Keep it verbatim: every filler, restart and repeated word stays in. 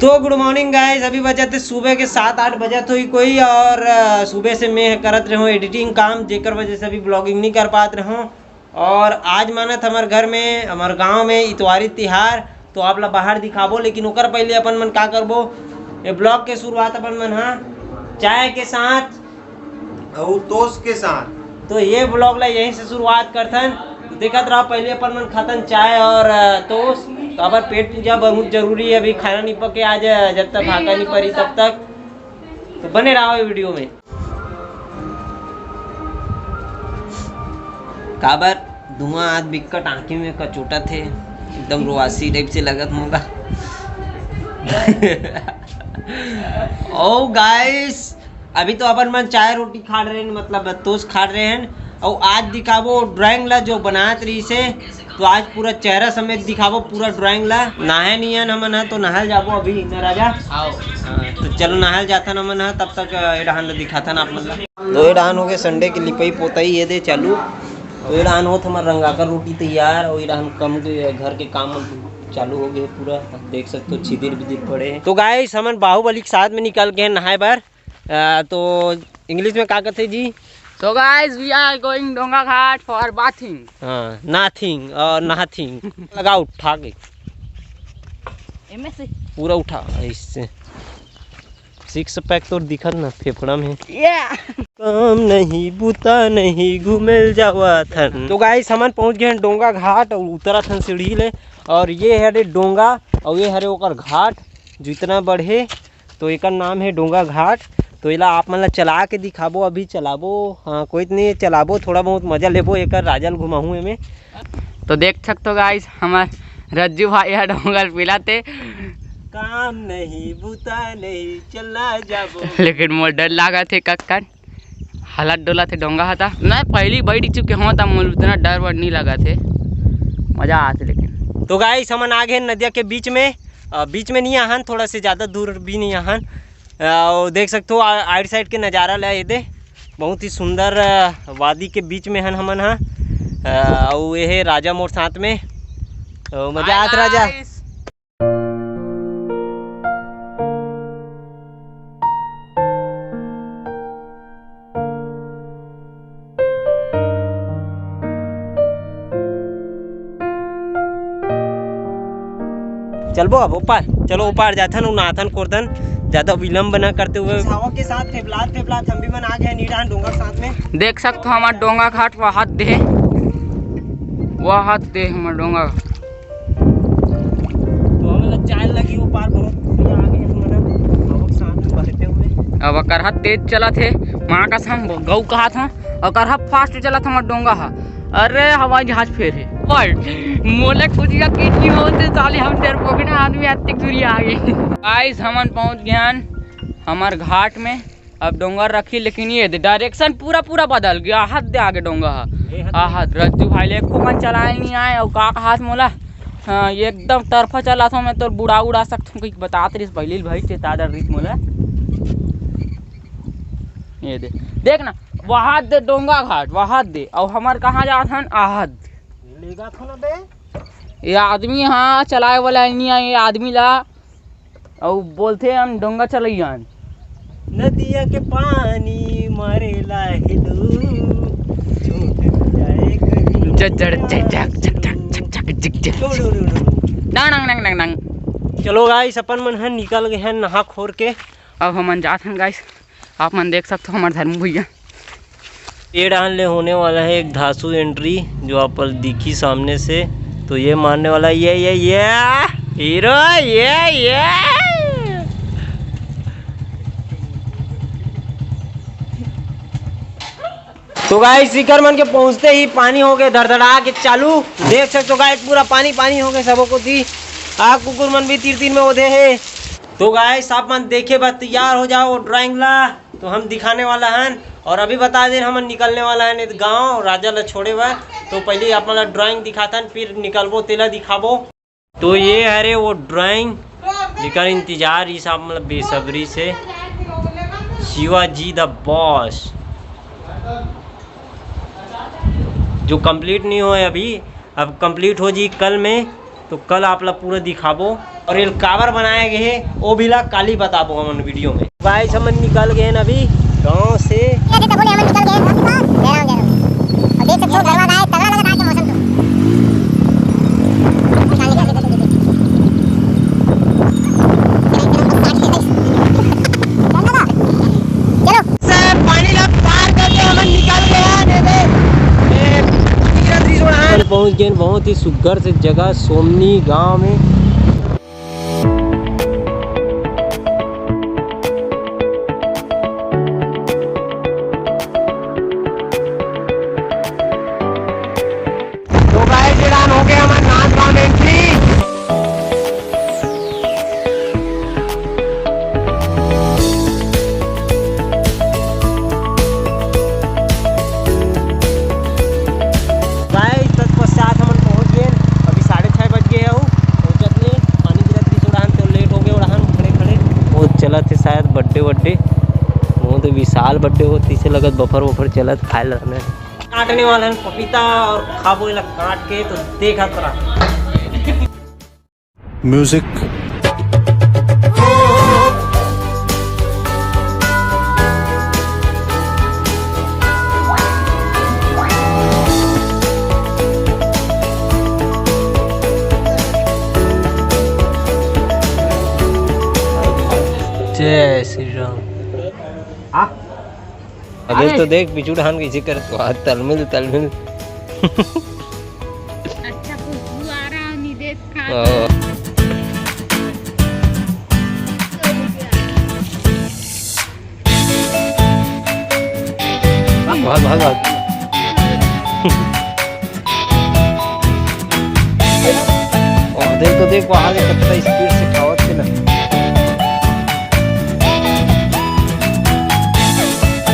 तो गुड मॉर्निंग गाइस, अभी बजत हे सुबह के सात आठ बजत होही कोई, और अ, सुबह से मैं करत रहूँ एडिटिंग काम, जेकर वजह से अभी ब्लॉगिंग नहीं कर पात रहूँ। और आज मानत हमर घर में, हमर गांव में इतवारी तिहार, तो आप ला बाहर दिखाबो, लेकिन ओकर पहले अपन मन का करबो, ये ब्लॉग के शुरुआत अपन मन हा चाय के साथ अउ तोस के साथ। तो ये ब्लॉग ला यहीं से शुरुआत करथन। देखत रहो, पहले अपन मन खातन चाय और अ, तोस। तो काबर पेट पूजा बहुत जरूरी है, अभी खाना नहीं पके आज, अ, जब तक भाका नहीं परी तब तक। तो बने रहो वीडियो में। काबर धुआं आज बिक्कट आँखी में कचोटत हे, एकदम रोआसी टाइप से लगत मोला। ओ गाइस, अभी तो अपन मन चाय रोटी खा रहे हैं, मतलब तोस खा रहे हैं। और आज दिखाबो ड्राइंग ला जो बनात रही से, तो आज पूरा चेहरा समेत दिखाबो पूरा ड्राइंग ला। नहाए नहीं हन हमन ह, तो नहाल जाबो अभी ना राजा। हाँ, तो चलो नहाल जाथन हमन ह, तब तक अ, ए डहान ला दिखाथन आप मन ला। तो ए डहान हो गए संडे के लिपई पोतई, ये दे चालू। तो ए डहान होत हमर रंगाकर रोटी तैयार, और ए डहान कम के घर के काम मन चालू हो गए पूरा। देख सकते हो छिदिर बिदिर पड़े हैं। तो गाइस हमन बाहुबली के साथ में निकल गए हैं नहाए बर। अ, तो इंग्लिश में का कहते जी? So guys, we are going डोंगा घाट for bathing। हाँ, nothing और nothing। लगा उठा के। एमे से पूरा उठा इससे। सिक्स पैक तो दिखत ना फेफड़ा में। Yeah। काम नहीं, बुता नहीं, घूमेल जावा थन। तो गाइस हमन पहुंच गए हैं डोंगा घाट और उतरा थन सीढ़ी ले। और ये हरे डोंगा और ये हरे ओकर घाट, जो इतना बढ़े, तो एकर नाम है डोंगा घाट। तो एला आप मन ला चला के दिखाबो, अभी चलाबो, हाँ कोई नहीं, चलाबो, थोड़ा बहुत मजा लेबो एकर, राजा ल घुमाहूँ एमे। तो देख सकते हो गाइस, हमार रज्जू भाई है डोंगा ल पिलाते। काम नहीं, बुता नहीं, चलना जाबो। लेकिन मोर डर लागत हे कक्कन, हालत डोलत हे डोंगा ह ता। मैं पहली बैठ चुके हूँ ता मोर उतना डर वर नहीं लागत हे, मजा आत हे लेकिन। तो गाइस हमन आ गए नदिया के बीच में, अ, बीच में नहीं आहन, थोड़ा से ज़्यादा दूर भी नहीं आहन। अ, और देख सकते हो आ-, आइड साइड के नज़ारा ला ये दे, बहुत ही सुंदर अ, वादी के बीच में हन हमन हा। अ, और ये है राजा मोर साथ में, तो मजा आत राजा। चलबो अब ऊपर, चलो ऊपर जाथन, उनाथन कोरदन, ज्यादा विलंब ना करते हुए। हवा के साथ फेफलात फेफलात हम भी मन आ गए नीडान डोंगर साथ में। देख सकते हो हमार डोंगा घाट वहाद दे, वहाद दे हमार डोंगा। तो हमें लग जाए लगी वो पार बहुत दूर आ गए हम ना, अब साथ में बहते हुए। अब करहा तेज चलत हे, माँ कसम गऊ कहा था, और करहा फास्ट चलत हमार डोंगा हा। अरे हवाई जहाज फेर हे। पर मोले खुद यकीन नहीं होते साले हम डरपोकना आदमी अतिक दूरी आ गए। गाइस हमन पहुंच गए हन हमार घाट में। अब डोंगर रखी, लेकिन ये दे डायरेक्शन पूरा पूरा बदल गया। हाथ दे आगे डोंगा हा। ए, हाथ दे। आ हाथ रज्जू भाई ले एको कन चलाए नहीं आए। और का हाथ मोला, हाँ, ये एकदम तरफा चला था मैं तो बुड़ा उड़ा सकता हूँ, कुछ बतात रहीस पहले भाई चेता डर रहीस मोला। ये दे, देख ना, वहाद दे डोंगा घाट, वहाद दे, और हमार कहाँ जात हन, आहद। लेगा था ना बे। ये आदमी हाँ चलाए वाला नहीं है, ये आदमी ला, और बोलते हम डोंगा चलैया हन। नदिया के पानी मारे ला हेलू, चोट न जाए कहीं। जज्जड़ जज्जक जज्जक जज्जक जिग जिग। डुडुडुडु। डांग डांग डांग डांग डांग। चलो गाइस, अपन मन ह निकल गए हैं नहा खोर के। अब हमन जात हन गाइस, आप मन देख सकते हो हमारे धर्मू भैया। ये डाहन ले होने वाला है एक धासु एंट्री, जो आप दिखी सामने से। तो ये मारने वाला, ये ये ये हीरो, ये ये। तो गाइस, शिखर मन के पहुंचते ही पानी हो गए धड़धड़ा के चालू। देख सकते हो गाइस, पूरा पानी पानी हो गए सबो कोती। आ कुकुर मन भी तीर तीर में ओधे हे। तो गाइस, आप मन देखे बर तैयार हो जाओ ड्राइंग ला, तो हम दिखाने वाला हन। और अभी बता दें, हमन निकलने वाला हन गांव राजा ला छोड़े बर। तो पहले आप मन ला ड्राइंग दिखाथन, फिर निकलबो तेला दिखाबो। तो ये हरे वो ड्राइंग, जेकर इंतजार इस आप मतलब बेसब्री से, शिवाजी द बॉस, जो कंप्लीट नहीं होए अभी, अब कंप्लीट हो जी कल में। तो कल आप ला पूरा दिखाबो, और ये काबर बनाया गया है, वो भी ला काली बताबो हमन वीडियो में। गाइस, हमन निकल गए हैं अभी गांव से। ये देखो, बोले, हमन निकल गए हैं। जय राम, जय राम। और देख सकते हो, गरवा गाय, तगड़ा लगा आज के मौसम तो। चलो। से पानी ला पार करके हमन निकल गया, ने दे। ए, पानी गिरत रही जोड़ा। कल पहुंच गए बहुत ही सुग्घर से जगह, सोमनी गांव में। तो गाइस, ये डान हो गया हमारा नांदगांव एंट्री। गाइस, तत्पश्चात हमन पहुंच गए। अभी साढ़े छः बज गए हो, पहुंचत ले पानी गिरत रही उड़ान, तो लेट हो गए उड़ान खड़े खड़े। वो चलत है शायद बर्थडे वड्डे, वो तो विशाल बर्थडे हो, तीसे लगत बफर वफर चलत खाए रहने। काटने वाला है पपीता और खाबो एला काट के, तो देखत रहा। म्यूजिक। जय श्री राम। अबे अरे। तो देख, बिचू डहान कइसे करत हो, हाथ तलमिल, तलमिल। अच्छा खुशबू आ रहा है, निदेश खा। हाँ। भाग, भाग, भाग। और देख तो देख, वहाँ से कितना स्पीड से खा